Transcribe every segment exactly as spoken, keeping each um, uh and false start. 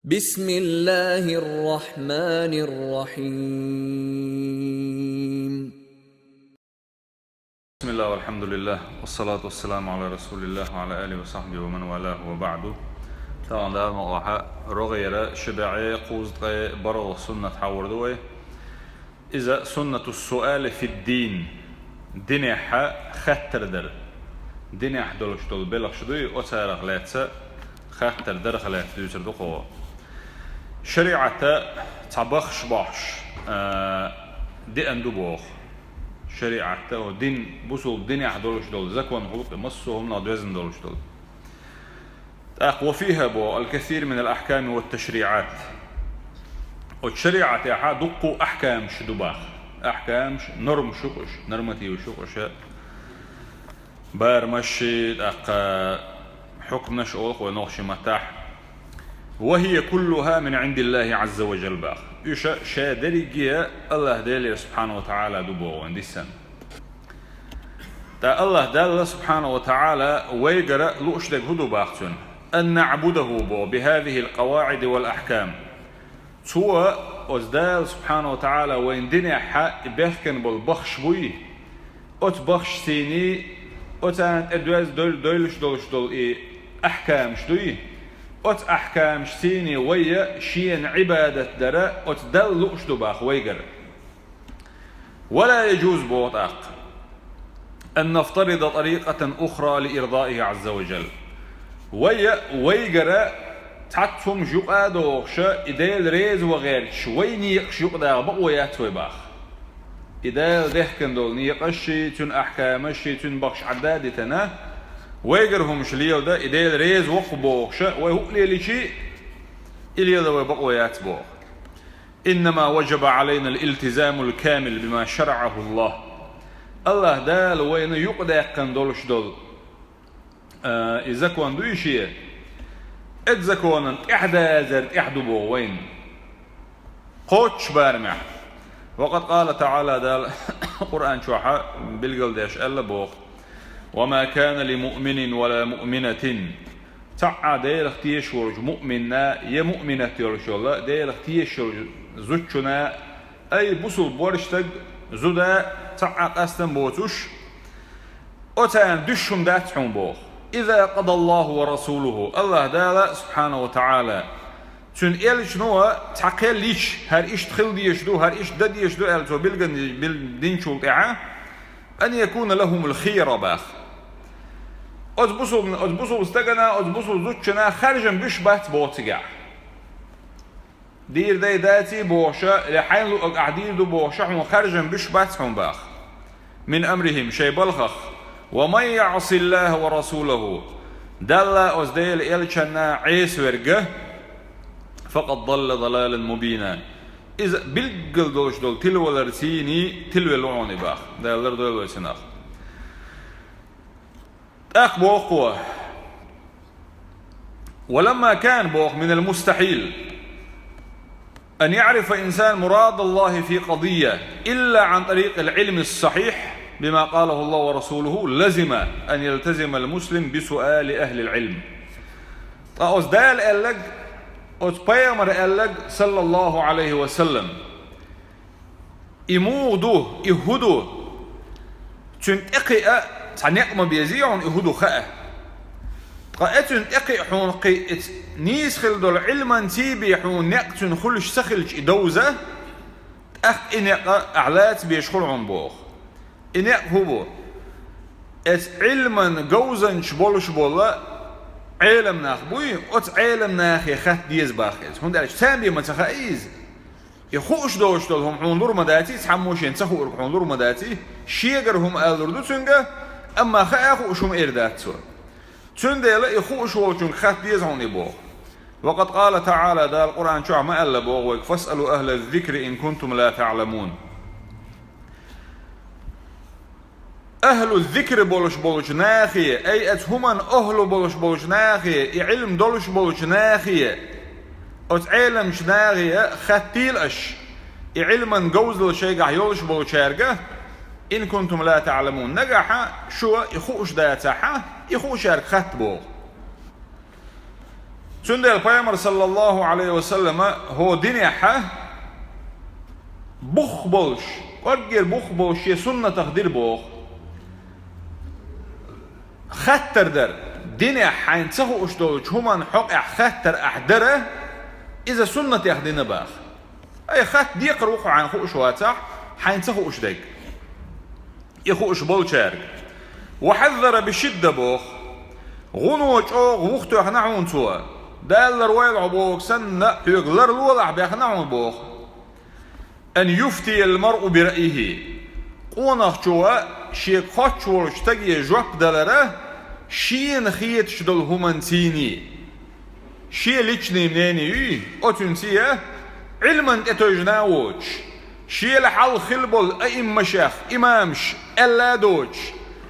بسم الله الرحمن الرحيم. بسم الله والحمد لله والصلاة والسلام على رسول الله وعلى آله وصحبه ومن والاه وبعد. Тахана дала ма ваха рогӀера ши бӀе кхузткъе баргӀа суннат хьавар ду вай. Иза суннату суали фиддин. Динехьа хаттар дар. Динехь долуш долу белхаш дуй, оцарах лаьцна хаттар дарах лаьцна дуьйцур ду кхо. ШариӀата цхьа бахаш бохьуш, а, деана ду боху. ШариӀата, о, дин, бусул динехь долуш долу закон гӀуллакх массо а хӀуманах доьзна долуш долу. ТӀаккха ва фиха бо аль-касир мин аль-ахками ва ташриӀат. Оцу шариӀатехьа дуккху ахкамаш ду баха. Ахкамаш, нормаш ю кхуш, нормативаш ю кхуш, барамаш, тӀаккха хьукманаш олу кхо нохчийн маттахь. Ва хия куллуха мин Ӏиндиллахи Ӏазза ва жал баха. Уьш ша дерриге Аллах Делера субхьана ва тагӀала ду боху вайн дисан. ТӀа Аллах Далла субхьана ва тагӀала вайгара лууш дерг хӀун ду баха цуьнан? Ан наъбудаху бо бихазихил къаваӀиди вал ахкам. Цо, оцу Дала субхьана ва тагӀала вайн динехьа и бехкан болу бахаш буй, оцу бахаш сийний, оцарна тӀе доьз дойл-, дойлуш долуш долу и ахкамаш дуй, оцу ахкамаш сийний вайя шена Ӏибадат дара оцу Далла лууш ду баха вайгара. Ва ла яжуз боху тӀаккха. Ан нафтарида тарикъатан ухра ли ирдаихи Ӏазза ва жал. Вай, вайгара цхьацца хӀумаш юкъа а дохуша, и Дела реза ван гӀерташ, вай некъаш юкъадаха бакъо яц вай баха. И Дала дехкан долу некъаш ший, цуьнан ахкамаш ший, цуьнан бахаш Ӏадда а дитана, вайгара хӀумаш леладан, и Дела реза воккху бохуша, вай хӀуъа леличий, и леладан вай бакъо яц боху. Иннама важаба Ӏалайна аль-илтизаму аль-камил бима шарагӀаху Аллах. Аллах Дала вайна юкъадаьккхина долуш долу, а, и закон дуй шен, эд законан тӀаьхьадазар тӀехь ду боху вайна. Кхоччуш барамехь. Ва къад къала тагӀала, Дала Къуръан чохьа билгалдеш аьлла боху: «Ва ма кана ли муъминин ва ла муъминатин». Цхьа а Делах тешаш волчу муъминна я муъминат йолуш йолу, Делах тешаш йолчу зудчунна, ай, бусул борш стаг, зуда, цхьа а къастам боцуш, оцарна дуьсуш хӀума дац хьуна боху. Иза къада Аллаху ва расулуху, Аллах Дала, субхьана ва тагӀала, цуьнан элчано цхьа кхел йича, хӀара иштта хила дезаш ду, хӀара иштта дан дезаш ду аьлла, цо билган-, бил-, динчул тӀаьхьа, ан якуна лахумул хийара баха. Оцу бусул-, оцу бусул стагана, оцу бусул зудчана харжам буьш бац боху цигахь. Дийр дай даций бохуша, я хьайна луъург ахь дийр ду бохуша, хьуна харжам буьш бац хьуна баха. Мин амрихим, шайн балхах. Ва ман яӀси Аллаха ва расулаху, Далла оцу Делан элчанна Ӏеса верг, факъад далла далалан мубина. Иза билггал долуш долу тилвалар цийний тилвелла ву хьуна и баха. Дала лардойла вай цунах. ТӀаккха боху кхо: «Ва ламма кана», боху, «минал мустахьил ан яърифа инсан мурад Аллахи фи къадийя илла ан тарикъил Ӏилми ссахьихь бима къалаху Аллаху ва расулуху, лазима ан ялтазимал муслим би суали ахлил Ӏилм». Ткъа оцу Дала аьлларг, оцу пайхамара аьлларг, саллаллаху Ӏалайхи ва саллам, и муха ду, и хӀун ду? Цуьнан тӀекхиа цхьа некъ ма безий хьуна и хӀун ду хаа. Ткъа э цуьнан тӀекхиа хьуна кхин а, эца нийса хила долу Ӏилманций бен хьуна некъ цуьнан хуьлуш ца хилча и довза, тӀаккха и некъ ахь лаца безаш хуьлу хьуна боху. И некъ хӀун бу? Эца Ӏилман говзанчаш болуш болу Ӏелам нах буй, оцу Ӏелам нахе хатта деза баха иза. ХӀунда аьлча царна бен ма ца хаьа иза. И хууш долуш долу хӀума хьуна лур ма даций, цхьаммо шен ца хуург хьуна лур ма даций, шегара хӀума алалур ду цуьнга, амма хаа хууш хӀума эр дац цо. Цундела и хууш волчуьнга хатта деза хьуна и боху. Ва къад къала тагӀала, Дала Къуръан чохь ма аьлла боху вайга: «Фасъалу ахла ззикри ин кунтум ла таъламун». Ахлу зикр болуш болчу нахе, ай, оцу хӀуман ахлу болуш болчу нахе, и Ӏилм долуш болчу нахе, оцу Ӏеламчу нахе хаттийла аша, и Ӏилман говзалла шайгахь йолуш болчаьрга, ин кунтум ла таъламун, нагахьа шу и хууш дацахьа, и хуушаьрга хатта боху. Цундела Пайхамар, саллаллаху Ӏалайхи ва саллама, хӀо динехьа бух болуш, кӀорггера бух болуш шен суннатах дира боху. Хаттар дар, динехь хьайна ца хууш долчу хӀуманна хьокъехь хаттар ахь дара, иза суннатех дина баха. Ай, хатта декхар ву хьайна хууш вацахь, хьайна ца хууш дерг. И хууш болчаьрга. Ва хьаззара бишидда боху. ГӀуно чӀогӀа вухтоьхна хьуна цо. Даллар вайла хьо боху санна, хьоьга ларлолахь бехна хьуна боху. Ан юфтиял маръу бираъйихи. Къонахчо шега хоттуш волчу стаге жоп далара, шена хеташ долу хӀуманций. Шен личный мнение юй, оцуьнца я, Ӏилман тӀетевжина а воцуш, шела хьалха хилла болу аиммашех, имамаш аьлла а доцуш,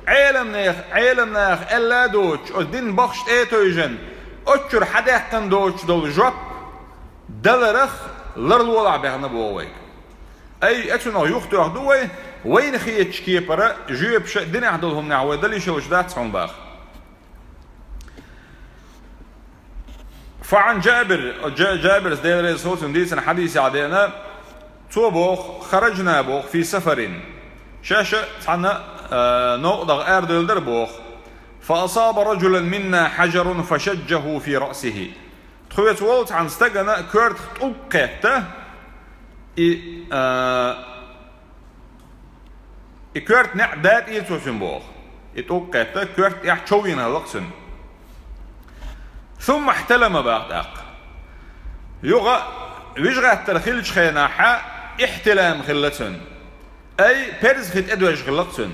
Ӏеламнех, Ӏеламнаха аьлла а доцуш, оцу дин бахаш тӀетевжина, оццуьра хьадаьккхина доцуш долу жоп даларах ларлолахь бехна боху вайга. Ай, оцунах юхатоьхна ду вай, вайна хетачу кепара жоьпаш а динехь долу хӀуманехь вай дала йиш йолуш дац хьуна баха. Фа Ӏан Джабир, Джа-, Джабирс, Дела реза хуьлда цунна, дийцина хьадисехь деана, цо боху, хараджна боху, фи сафарин. Шаьш а цхьана, а, новкъа даха арадевлла дара боху. Фа асаба раджулан минна хьаджарун фа шаджжаху фи раъсихи. Тхоьца волу цхьана стагана коьртах тӀулг кхетта, и, а, И коьрта неӀ датӀийра цо цуьнан боху. И тӀулг кхетта, коьрта тӀехь чов йина хилла-кх цуьнан. Сумма хьталама баха тӀаккха. Юха вижа гӀаттар хиллачу хенахьа ихтилам хилла цуьнан. Ай, перза хи тӀедоьжна хилла-кх цуьнан.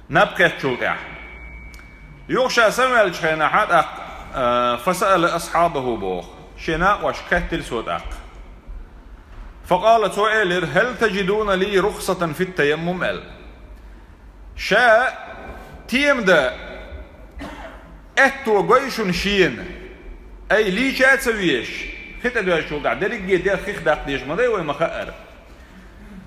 Наб кхеттачул тӀаьхьа. Юха ша самаваьллачу хенахьа тӀаккха, а, фасаала асхьабаху боху. Шен накъошка хаьттира цо тӀаккха. Факъала, цо элира: «Хьал таджидуна ли рухсатан фит таяммум?» аьлла. Ша тема дан аьтто гой шуна шена? Ай, лийча а ца везаш, хи тӀедоьжначул тӀаьхьа дерриге а дегӀ хих даккха дезаш ма дай вай ма хаъара.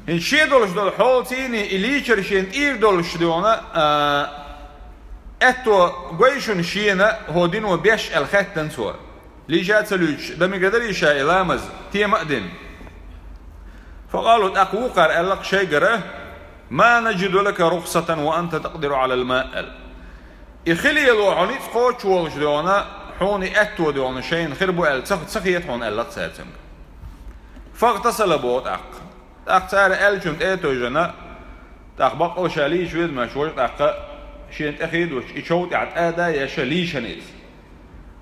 ХӀинца шен долуш долу хьолаций и лийчар шена тӀера долуш дуьйна, а, аьтто гой шуна шена хӀо дино беш аьлла хаьттина цо. Лийча а ца луьйчуш, дан мегар дарий ша и ламаз, тема а дина. Факъалу, тӀаккха вукхара аьлла-кх шайгара: «Ма наджиду лака рухсатан ва анта такъдиру Ӏалал ма», аьлла. И хи лело хьо ницкъ кхочуш волуш дуьйна, хьуна и аьтто дуьйна шайна хир бу аьлла ца, ца хета хьуна аьлла-кх цара цуьнга. Фагътасала боху тӀаккха. ТӀаккха цара аьллачунна тӀе а тевжина, тӀаккха баккъала ша лийча веза, маьш важа тӀаккха шена тӀе хи а дуттуш, и чов тӀехь тӀада а еш лийчана иза.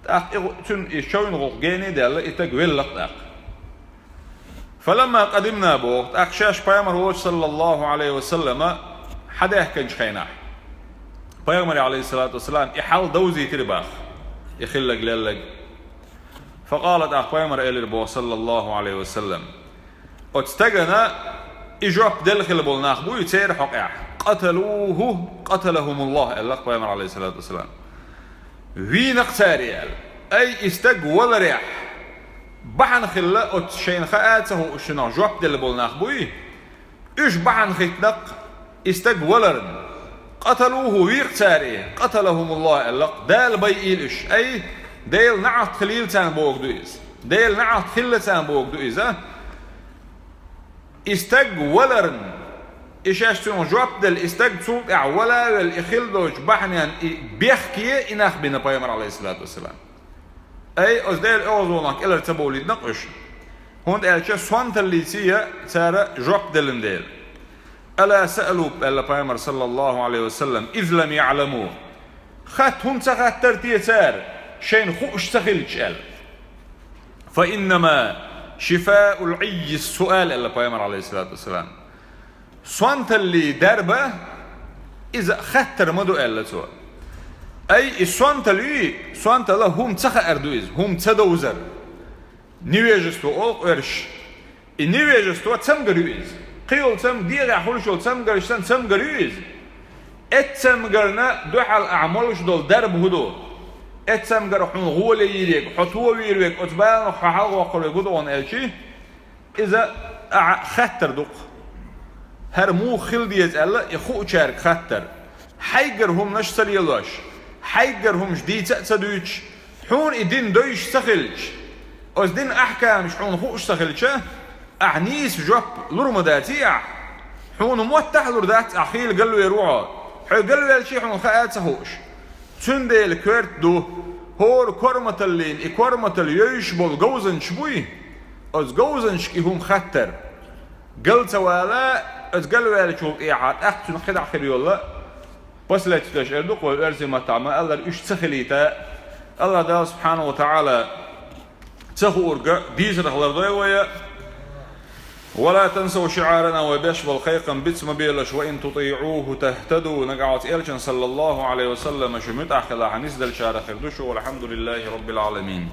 ТӀаккха и гӀу-, цуьнан и човна гӀуллакх гена а даьлла, и стаг велла-кх тӀаккха. Фаламма къадимна боху, тӀаккха шаьш Пайхамар волчу, саллаллаху Ӏалайхи ва саллама, хьадаьхкинчу хенахь. Пайхамаре, Ӏалайхиссалату вассалам, и хьал довзийтира баха, и хилларг лелларг. Факъала, тӀаккха Пайхамар элира боху, саллаллаху Ӏалайхи ва саллам: «Оцу стагана и жоп делла хилла болу нах буй, церан хьокъехь: къаталуху, къаталахумуллах», аьлла-кх Пайхамар, Ӏалайхиссалату вассалам. Вийна-кх цара и аьлла. Ай, и стаг валарехь бахьана хилла оцу шайна хаа а ца хууш шуьнах жоп делла болу нах буй? Уьш бахьана хиттина-кх и стаг валарна. Къаталуху, вийна-кх цара и, къаталахумуллах аьлла-кх, Дала байийла уьш. Ай, Делан неӀалт хилийла царна бохург ду иза. Делан неӀалт хилла царна бохург ду иза. И стаг валарна, и шаьш цунах жоп делла, и стаг цул тӀаьхьа вала а велла, и хилла долчу бахьаненна и бехке и нах бина Пайхамар, Ӏалайхиссалату вассалам. Ай, оцу Делан оьгӀазвахнах кӀелара ца бовлийтина-кх уьш. ХӀунда аьлча сонталлица я цара жоп деллина дела. «Ала саалук», аьлла Пайхамар, саллаллаху Ӏалайхи ва саллам, «из лам яӀламу». Хатта хӀунда ца хаттара те цара, шайна хууш ца хилча аьлла. «Фа иннама шифаул Ӏиййи суал», аьлла Пайхамар, Ӏалайхиссалату вассалам. Сонталлий дарба иза хаттар ма ду, аьлла цо. Ай, и сонтал юй, сонтала хӀума ца хаар ду иза, хӀума ца довзар. Невежество олу-кх оьрсаша. И невежество цамгар ю иза. Кхин йолу цамгар, дегӀехь хуьлуш йолу цамгарш санна цамгар ю иза. Эццамгарна дуьхьал ахь молуш долу дарба хӀун ду? Эццамгар хьуна гӀоле йийр верг, хьо товийр верг, оцу баланах хьо хьалавоккхур верг хӀун ду хьуна аьлчи, иза ахьа хаттар ду-кх. ХӀара муха хила деза аьлла, и хуучаьрга хаттар. Хьайгара хӀуманаш ца лелош, хьайгара хӀуманаш дийца а ца дуьйцуш, Хьуна и дин дойш ца хилча, оцу дин ахькамаш хьуна хууш ца хилча, ахь нийса жоп лур ма даций ахь? Хьуна моттахь а лур дац ахь хийла галвер ву хьо, хьо галвелчий хьуна хаа ца хууш. Цундела коьрта ду, хӀора корматаллин и корматалла йойш болу говзанча буй, оцу говзанчашка и хӀума хаттар. Гал ца вала, оцу галваьллачул тӀехьа тӀаккха цуьнан кхидӀа хир йолла, последствияш эр ду-кх вай оьрсийн маттахь ма-аллара, уьш ца хилийта. АллахӀ Дала субхьанаху ва таӀала ца хуург дийцарх лардойла вай. «ولا تنسوا شعارنا», вай беш болу кхайкхам биц ма белаш, «وإن تطيعوه تهتدوا», нагахь оцу элчан, саллаллаху Ӏалайхи ва саллама, шу муьтӀахь хилахь, нисделлачарах хир ду шу. والحمد لله رب العالمين.